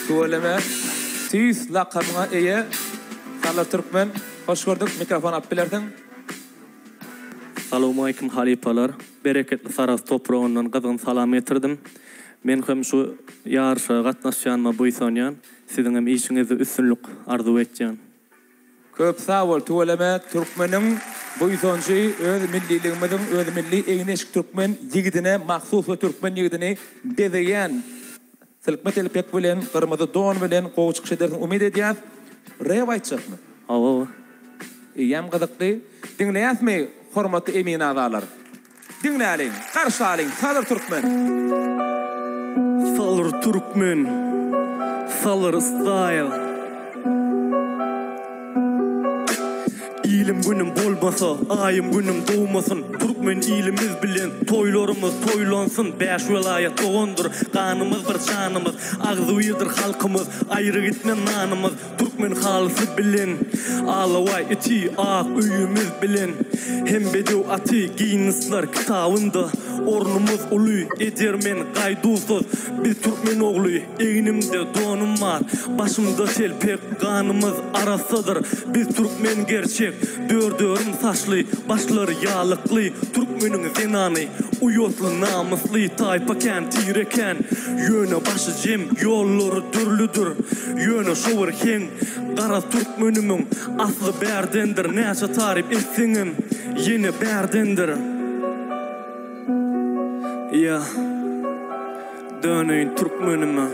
Tüweleme. Tüýs lakamyňa eýe Salar Türkmen. Hoş gördük. Mikrofon alyp bilersiň. Salowmaleýkim halypalar. Bereketli Sarahs topragyndan gyzgyn salam getirdim. Men hem şu ýaryşa gatnaşýanyma buýsanýan. Siziňem işiňizde üstünlik arzuw etýän. Köp sag bol tüweleme türkmeniň buýsanjy öz milliligimiziň öz milli egin eşik türkmen ýigidine mahsus we türkmen ýigidini bezeýän silkme telpek bilen gyrmyzy don bilen gowy çykyş edersiň umyt edýäs rep aýtjakmy? Hawa. Eýýäm gyzykly. Diňleýäsmi hormatly emin agzalar? Diňläliň, garşylalyň Salyr Türkmen. Salyr Türkmen, Salyr style. Ilim günüm bolmasa, aýym günüm dogmasyn Türkmen ilimiz bilen toýlarymyz toýlansyn Bäş welaýat dogandyr, ganymyz bir janymyz Agzybirdir halkymyz, aýry gitmez nanymyz Türkmen halysy bilen Alabaý iti ak öýümiz bilen Hem bedew aty Ginnesler kitabynda Ornumyz uly edermen gaýduwsyz Biz türkmen ogly egnimde donum bar Başymda telpek ganymyz arassadyr Biz türkmen gerçek dört-örüm saçly Başlary ýalykly türkmeniň zenany Uýatly namysly taýpa kän tire kän Ýöne başy jem ýollary dürlüdir Ýöne şo bir heň garaz türkmenimiň Asly bärdendir näçe taryp etseňem ýene bärdendir Ýa döneýin türkmenime.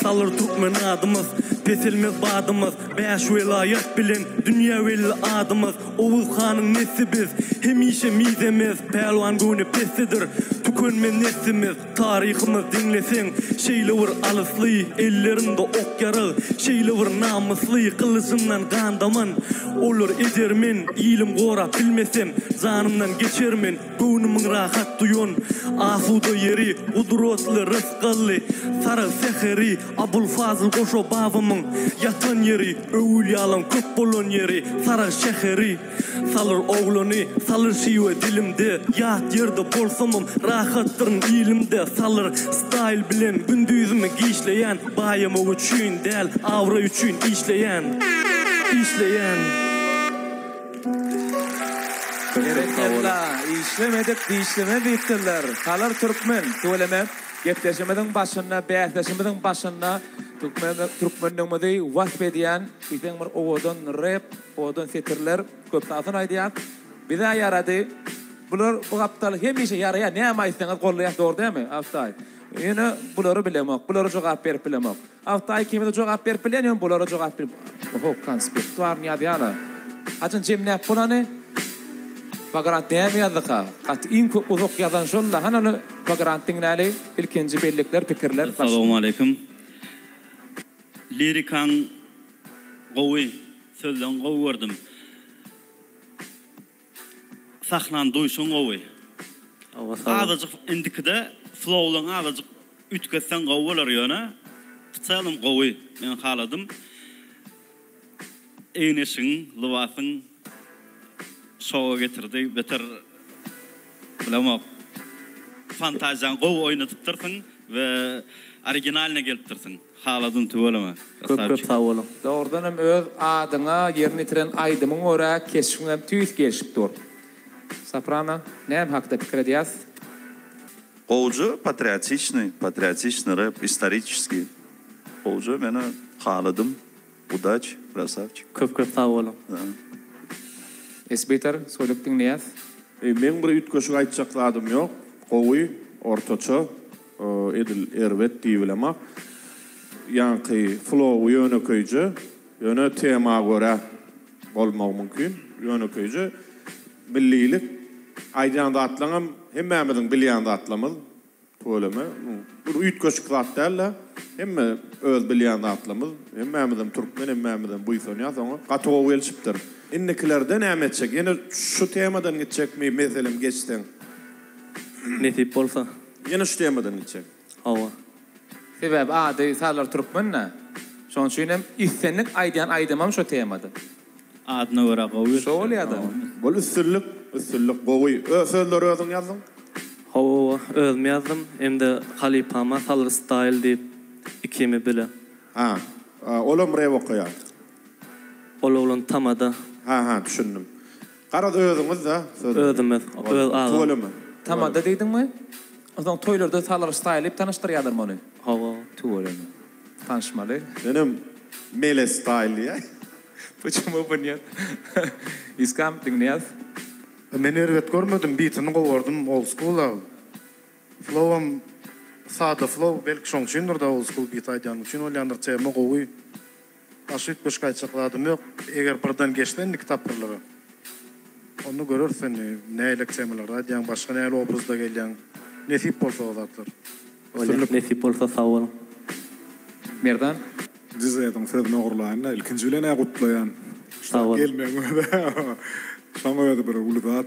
Salyr türkmen adymyz, peselmez badymyz, Bäş welaýat bilen dünýä belli adymyz, Oguz hanyň nesli biz, hemişe mizemez, Pälwan göwni peslidir, tükenmez neslimiz, Taryhymyz diňleseň, şeýle bir alysly, Ellerinde ok-ýarag, şeýle bir namysly, Gylyjyndan gan daman, olar edermen, Ilim gorap bilmesem, janymdan geçermen. Göwnümiň rahat duýan asuda ýeri, Gudratly, rysgally Saragt säheri, Abulfazl goşa babamyň ýatan ýeri, Öwülýalaň köp bolan ýeri, Saragt şäheri. Salyr oglany, salyr şiwe dilimde, Ýat ýerde bolsamam, rahatdyryn ilimde, Salyr style bilen gündizimi giçleýän, Baýamak üçin däl, abraý üçin işleýän. Işleýän. Berekella, işlemedik dişlemez diýipdirler. Salar Türkmen, tüweleme, gepleşigimiziň başynda, bäsleşigimiziň başynda türkmen türkmenligimizi wasp edýän diýseň bir owadan rep, owadan setirler köp sagson aýdýas. Bizä ýarady. Bular bu gapdal hemişe ýaraýar, näme aýtsaňyz goldaýas dogry dälmi, Awtaý? Ýöne bulary bilemok, bulara jogap berip bilemok. Awtaý ikimize jogap berip bilýän ýöne bulara jogap berip Oho konspekt baryny ýazýala. Haçan jemläp bolany Bagrant näme ýazdyka? Gaty iň köp uzak ýazan şol-da. Hany ony Bagrant diňläli. Ilkinji bellikler, pikirler. Salowmaleýkim. Lirikaň gowy, sözleň gowy gördüm. Sahnany duýşuň gowy. Azajyk indikide flowlaň azajyk üýtgetseň gowy bolar ýöne w celom gowy men haladym. Egin eşigiň lybasyň şowa getirdi beter bilemok fantaziýaňy gowy oýnadypdyrsyň we originalnyý gelipdirsiň. Haladym tüweleme. Köp köp sag boluň. Dogrudan hem öz adyňa ýerine ýetiren aýdymyň görä keşbiňem tüýs gelşip dur. Soprano näme hakda pikir edýäs? Gowja patriotiçnyý patriotiçnyý rep istoriçeskiý gowja menä haladym udaç krasawçik. Köp köp sag boluň. Esbitar soýluk diňleýäs. Meň bir üýtgeşik aýtjak zadym ýok. Gowy, ortaça. Edil erbet diýibilemok. Ýaňky flowy ýönekeýje, ýöne tema görä bolmagy mümkin. Ýönekeýje millilik aýdýan zatlaňam hemmämiziň bilýän zatlamyz. Tüweleme. Bir üýtgeşik zat däl-de. Hemme öz bilýän zatlamyz. Hemmämizem türkmen, hemmämizem buýsanýas oňa. Gaty gowy gelşipdir. Indikilerde näme etjek? Ýene şu temadan gitjekmi meselem geçseň? Nesip bolsa. Ýene şu temadan gitjek. Hawa. Sebäbi ady Salar Türkmen-dä. Şonuň üçin hem islendik aýdýan aýdymam şo temada. Adyna görä gowy Şo bolýada. Bol üstünlik üstünlik gowy. Ö sözleri özüň ýazdyň. Hawa, özüm ýazdym. Hem-de halypama Salyr Style diýip ikimi bile. Ha, olam rep okaýar. Ol oglan tamada. Ha, ha, düşündim. Garaz özüňiz-dä sözleri. Özümiz, öz agam. Tüweleme. Tamada diýdiňmi? Onsoň toýlarda Salyr Style diýip tanyşdyrýarlarmy ony? Hawa. Tüweleme. Tanyşmaly. Menem Mele Style diýýän. Почему бы нет? Iskam diňleýäs. Men erbet görmedim bitini gowy gördüm old school flowam sada flow belki şoň üçindirda old school bit aýdýanym üçin bolýandyr tema gowy başga üýtgeşik aýtjak zadym ýok eger birden geçse indiki tapgyrlara onda göreris indi nähilek temalarda aýdýaň başga nähili obrazda gelýäň nesip bolsa o zatlar. Bolýa nesip bolsa sag boluň. Merdan. Dz-iň sözüni ogurlaýyn-da, ilkinji bilen-ä gutlaýan. Sag bol. Gelmegiň özi, şoň özi bir uly zat.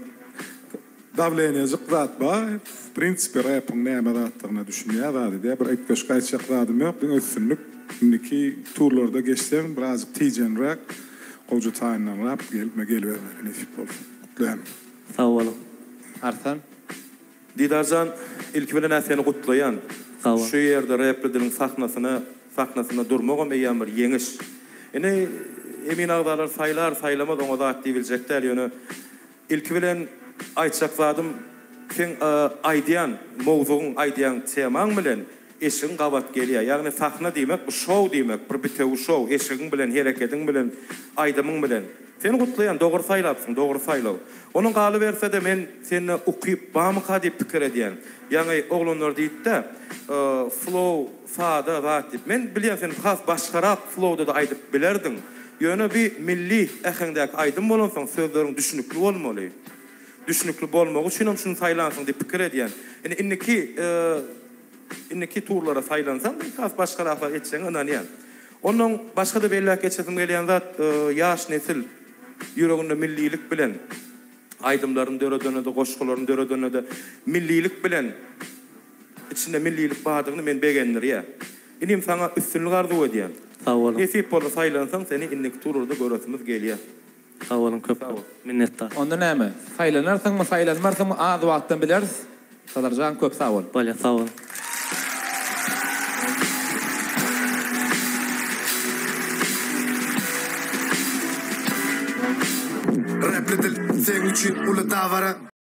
Dawleniýejik zat bar. W prinsipe repiň näme zatdygyna düşünýär zat edýär. Bir üýtgeşik aýtjak zadym ýok. Diňe üstünlik. Indiki turlarda geçseň birazjyk tijenräk, gowja taýynlanrap gelme gelibermeli nesip bolsa. Gutlaýan. Sag boluň. Arslan. Didarjan ilki bilen-ä seni gutlaýan. Sag bol. Şu ýerde Repli diliň sahnasyna sahnasynda durmagam eýýäm bir ýeňiş. Indi emin agzalar saýlar saýlamaz oňa zat diýibiljek däl ýöne ilki bilen aýtjak zadym seň aýdýan mowzugyň aýdýan temaň bilen eşigiň gabat gelýär. Ýagny sahna diýmek bu şou diýmek bir bitewi şou eşigiň bilen herekediň bilen aýdymyň bilen. Seni gutlaýan dogry saýlapsyň dogry saýlaw. Onuň galybersede men sende ukyp bamyka diýip pikir edýän. Ýaňy oglanlar diýipdä flow sada zat diýip. Men bilýän sen has başgarak flowda-da aýdyp bilerdiň. Ýöne bi milli äheňdäki aýdym bolansoň sözleriň düşünikli bolmaly. Düşünikli bolmagy üçinem şuny saýlansyň diýip pikir edýän. Indi indiki indiki turlara saýlansaň belki has başgarak zat etjegiňe ynanýan. Ondan başga-da belläp geçesim gelýän zat, ýaş nesil ýüreginde millilik bilen aýdymlaryny döredende-de, goşgularyny döredende-de millilik bilen içinde millilik bardygyny meni begendirýär. Inim saňa üstünlik arzuw edýän. Sag boluň. Nesip bolsa saýlansaň seni indiki turlarda göresimiz gelýär. Sag boluň köp köp. Minnetdar. Onda näme? Saýlanarsyňmy, saýlanmarsyňmy az wagtdan bileris. Salarjan köp sag bol. Bolýa sag boluň. Rapli dil seň üçin uly dabara.